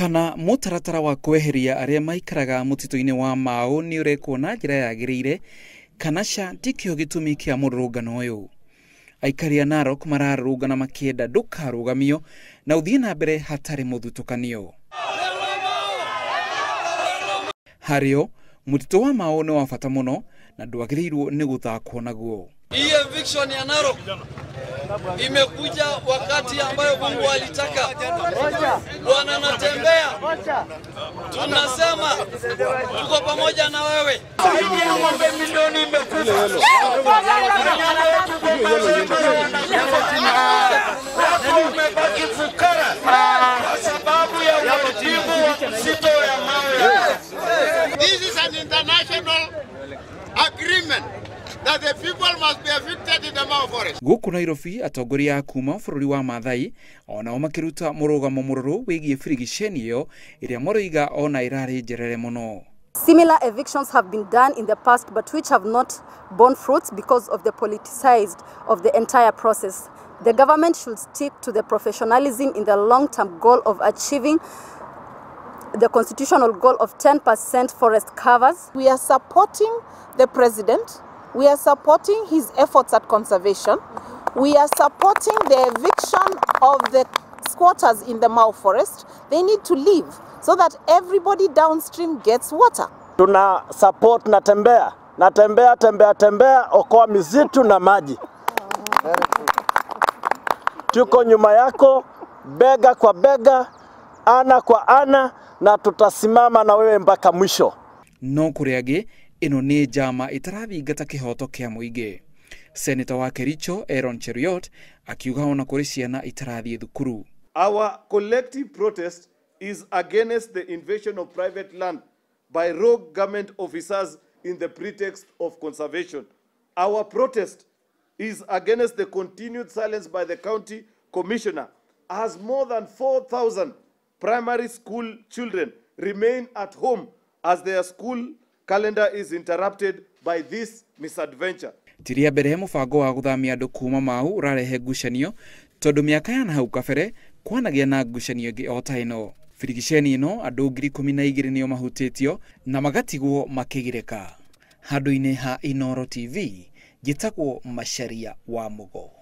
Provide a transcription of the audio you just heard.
Kana mũtaratara wa kweheria arĩa maikaraga mũtitũ-inĩ wa Mau nĩ ũrekwo na njĩra yagĩrĩire kana ca tikĩo gĩtũmi kĩa mũrũrũngano ũyũ. Aikari a Narok mararũrũngana makĩenda ndũkarũgamio na ũthiĩ na mbere hatarĩ mũthutũkanio. Harĩo mũtitũ wa Mau nĩ wa bata mũno na ndwagĩrĩirwo nĩ gũthakwo naguo. Hii eviction ya Narok imekuja wakati ambayo Mungu alitaka. Bwana anatembea, tunasema tuko pamoja na wewe. Zaidi ya ng'ombe milioni imekufa. Watu fukara kwa sababu ya uharibifu wa msitu ya Mau. This is an international agreement that the people must be evicted in the Mau forest. Gũkũ Nairobi atongoria a kuma bũrũri wa Maathai onao makĩruta mũrũgamo mũrũrũ wĩgiĩ birigiceni ĩyo ĩrĩa maroiga ona ĩrarĩ njerere mũno. Similar evictions have been done in the past but which have not borne fruits because of the politicized of the entire process. The government should stick to the professionalism in the long-term goal of achieving the constitutional goal of 10% forest covers. We are supporting the president. We are supporting his efforts at conservation. We are supporting the eviction of the squatters in the Mau forest. They need to leave so that everybody downstream gets water. Tuna support Natembea. Natembea, tembea, tembea, okoa misitu na maji. Tuko nyuma yako, bega kwa bega, ana kwa ana, na tutasimama na wewe mpaka mwisho. No kũrĩ angĩ ĩno nĩ njama ĩtarathingata kĩhoto kĩa mũingĩ. Seneta wa Kericho Aaron Cheruiyot akiuga ona kũrĩ ciana itarathiĩ thukuru. Our collective protest is against the invasion of private land by rogue government officers in the pretext of conservation. Our protest is against the continued silence by the county commissioner as more than 4,000 primary school children remain at home as their school calendar is interrupted by this misadventure. Ti rĩa mbere mũbango wa gũthamia andũ kuma Mau ũrarehe ngucanio tondũ mĩaka ya nahau kabere kwanagĩa na ngucanio ĩngĩ o ta ĩno. Birigiceni ĩno andũ 12,000 nĩo mahutĩtio na magatigwo makĩgirĩka. Handũ-inĩ ha Inooro TV njĩtagwo Macharia wa Mũgo.